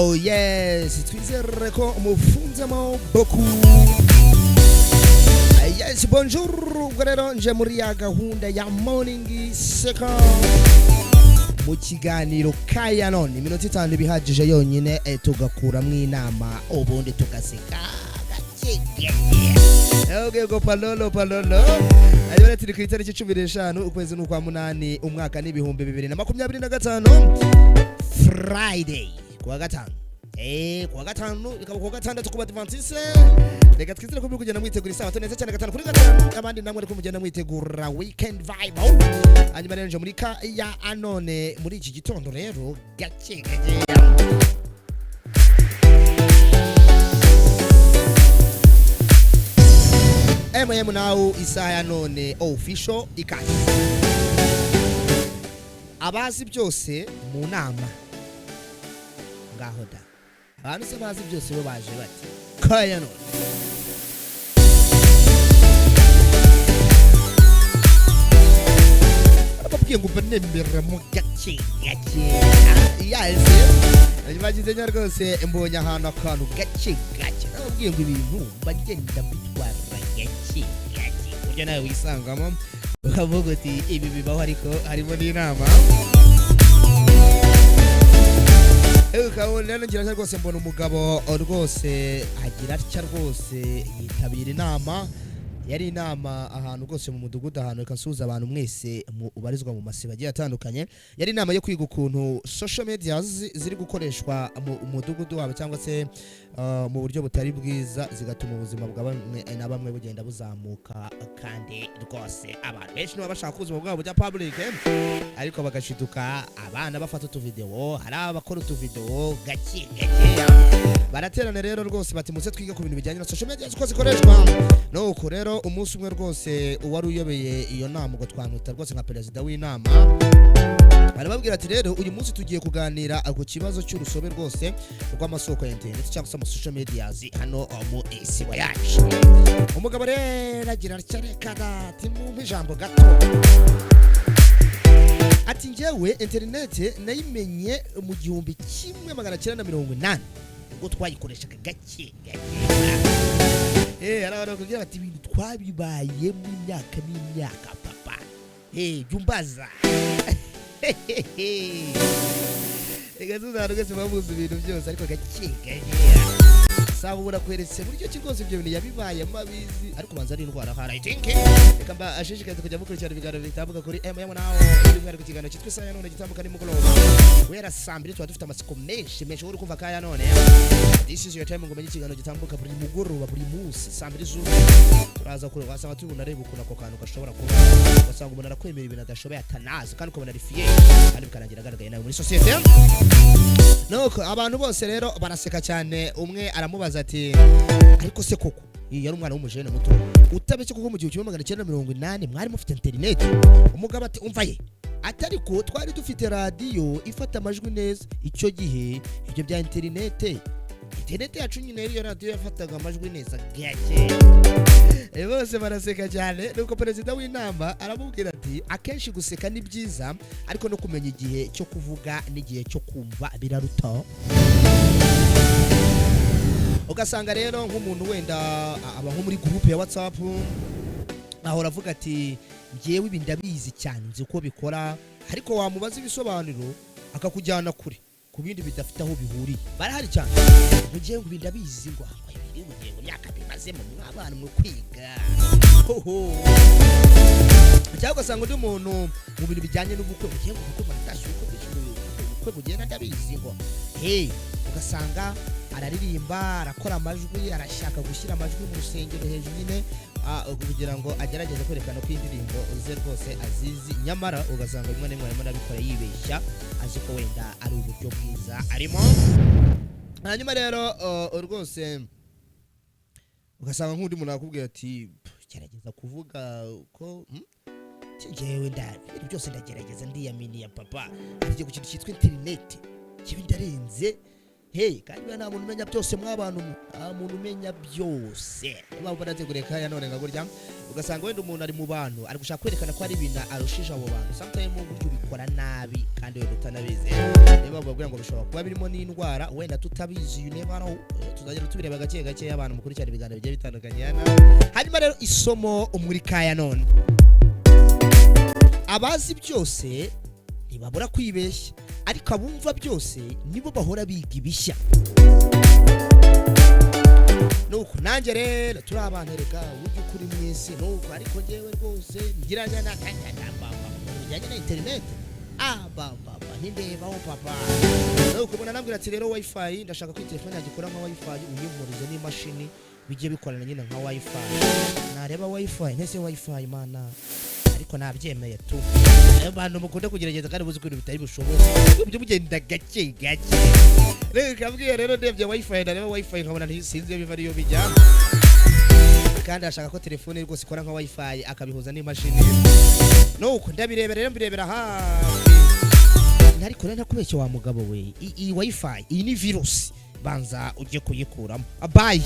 Oh yes, twizere ko mufunzemo boku. Yes, bonjour. Ubwo rero nje muri ya gahunda ya Morning Second mu kiganiro kaya none, iminota 5 ibihagije yonyine, tugakuramo inama, ubundi tugaseka gake gake. Okay, go palolo palolo. Hanyuma turi ku itariki 15, ukwezi ni ukwa munani, umwaka ni 2025, Friday, kuwa gatanu. Kuwa gatanu ikaba kuwa gatandatu ku Badventiste. Reka twizere ko muri kugenda mwitegura isabato neza cyane gatanu kuri gatanu, abandi namwe ariko mugenda mwitegura weekend vibe. Hanyuma rero nje muri ka ya anone muri iki gitondo rero gake gake. MM nawe isaha ya none official ikaze. Abazi byose mu nama ngaho da, abantu se bazi byose bo baje bati kaya none. Arababwiye ngo mba nemera mu gake gake. Yes, bagize nya rwose, mbonye ahantu akantu gake gake. Arababwiye ngo ibintu mba ngenda mbitwara gake gake, burya nawe wisangamo ukavuga uti ibi bibaho, ariko harimo n'inama. Ukabona ngira atya rwose, mbona umugabo rwose agira atya rwose yitabira inama. Yari inama ahantu rwose mu mudugudu, ahantu, reka nsuhuza abantu mwese ubarizwa mu masibo agiye atandukanye. Yari inama yo kwiga ukuntu social media ziri gukoreshwa mu mudugudu wabo, cyangwa se mu buryo butari bwiza, zigatuma ubuzima bwa bamwe na bamwe bugenda buzamuka. Kandi rwose abantu benshi niba bashaka ubuzima bwabo bujya public, ariko bagashiduka abana bafata utuvideo, hari abakora utuvideo gake gakeya. Baraterana rero rwose bati muze twige ku bintu bijyanye na social media uko zikoreshwa. Nuko rero umunsi umwe rwose uwari uyobeye iyo nama, ubwo twamwita rwose nka perezida w'inama, barababwira ati rero uyu munsi tugiye kuganira ku kibazo cy'urusobe rwose rw'amasoko ya internet cyangwa se ama social medias hano mu isibo yacu. Umugabo rero agira atya, reka ati mumpe ijambo gato, ati njyewe interineti nayimenye mu 1980, ubwo twayikoreshaga gake gake. Hari abantu bakubwira bati ibintu twabibayemo imyaka n'imyaka papa. Jya umbaza. Reka tuzi rwose babuze ibintu byose, ariko gake gake. Saba ubu nakweretse buryo ki rwose ibyo bintu yabibayemo abizi, ariko banza ari indwara ahari, I think. Reka mba ashishikariza kujya mukurikirana ibiganiro bitambuka kuri MM nawe, by'umwihariko ikiganiro cyitwa Isaha ya None gitambuka nimugoroba guhera saa 2. Tuba dufite amatsiko menshi menshi uri kumva kaya none. This is your time ngo umenye ikiganiro gitambuka buri mugoroba, buri munsi saa 2 zuzuye. Turaza kure wasanga turi bunarebe ukuntu ako kantu gashobora kuba, ugasanga umuntu arakwemera ibintu adashoboye atanazi, kandi ukabona ari fier, kandi bikarangira agaragaye nawe muri sosiyete. Nuko abantu bose rero baraseka cyane. Umwe aramubaza ati ariko se koko, iyi yari umwana w'umujene muto, utabeshye koko mu 1980 mwari mufite interineti? Umugabo ati umva ye, ati ariko twari dufite radiyo ifata amajwi neza icyo gihe. Ibyo bya interinete, interinete yacu nyine iyo radiyo yafataga amajwi neza gake. Bose baraseka cyane. Nuko perezida w'inama aramubwira ati akenshi guseka ni byiza, ariko no kumenya igihe cyo kuvuga n'igihe cyo kumva biraruta. Ugasanga rero nk'umuntu wenda aba nko muri groupe ya WhatsApp, ahora avuga ati njyewe ibi ndabizi cyane, nzi uko bikora, ariko wamubaza ibisobanuro akakujyana kure ku bindi bidafite aho bihuriye. Barahari cyane, ngo ngewe ngo ibi ndabizi, ngo ibiri ngo ngewe imyaka bimazemo mwabana mu kwiga hoho. Cyangwa ugasanga undi muntu mu bintu bijyanye n'ubukwe, ngo ngewe ngo ubukwe baratashye, ubukwe ubukwe bugenda ndabizi, ngo hey. Ugasanga araririmba, arakora amajwi, arashaka gushyira amajwi mu rusengero hejuru nyine, kugira ngo agerageze kwerekana ko indirimbo ze rwose azizi, nyamara ugasanga rimwe na rimwe arimo arabikora yibeshya, azi ko wenda ari uburyo bwiza arimo. Hanyuma rero rwose ugasanga nk'undi muntu arakubwira ati gerageza kuvuga ko njyewe ibintu byose ndagerageza, ndiyaminiya papa, ariko ku kintu cyitwa interineti kiba ndarenze. Hey, kandi buriya nta muntu umenya byose mw'abantu mwe, nta muntu umenya byose. Niba mbona nateguriye kaya none nka gutya. Ugasanga wenda umuntu ari mu bantu, ari gushaka kwerekana ko hari ibintu arushije abo bantu. Sometimes uburyo ubikora nabi kandi wenda utanabizi. Niyo mpamvu babwira ngo bishobora kuba birimo n'indwara wenda tutabizi, you never know. Tuzagenda tubireba gake gake, abantu mukurikirana ibiganiro bigiye bitandukanye hano. Hanyuma rero isomo muri kaya none: abazi byose ntibabura kwibeshya, ariko abumva byose nibo bahora biga ibishya. Nuko nanjye rero turi abantu, reka ujya ukuri mu isi nuko, ariko njyewe rwose ngiranya na bijyanye na interineti, abababa ntindebaho papa. Nuko umuntu anambwira ati: "Rero WiFi, ndashaka ko telefone yanjye ikora nka WiFi, uyinkurize n'imashini bijye bikorana nyine nka WiFi." Nareba WiFi ntese WiFi mana, ariko nabyemeye tu. Ayo bantu mukunda kugerageza kandi muzi ko ibintu bitari bushoboke, mujye mugenda gake gake. Rero ikabwiye rero, ndebye WiFi, ndareba WiFi nkabona ntisinzi iyo biva ariyo bijya, kandi ashaka ko telefone rwose ikora nka WiFi, akabihuza n'imashini. Nuko ndabireba rero, mbirebera hafi, ariko rero ntakubeshye wa mugabo we, iyi WiFi iyi ni virusi, banza ujye kuyikuramo. Bye.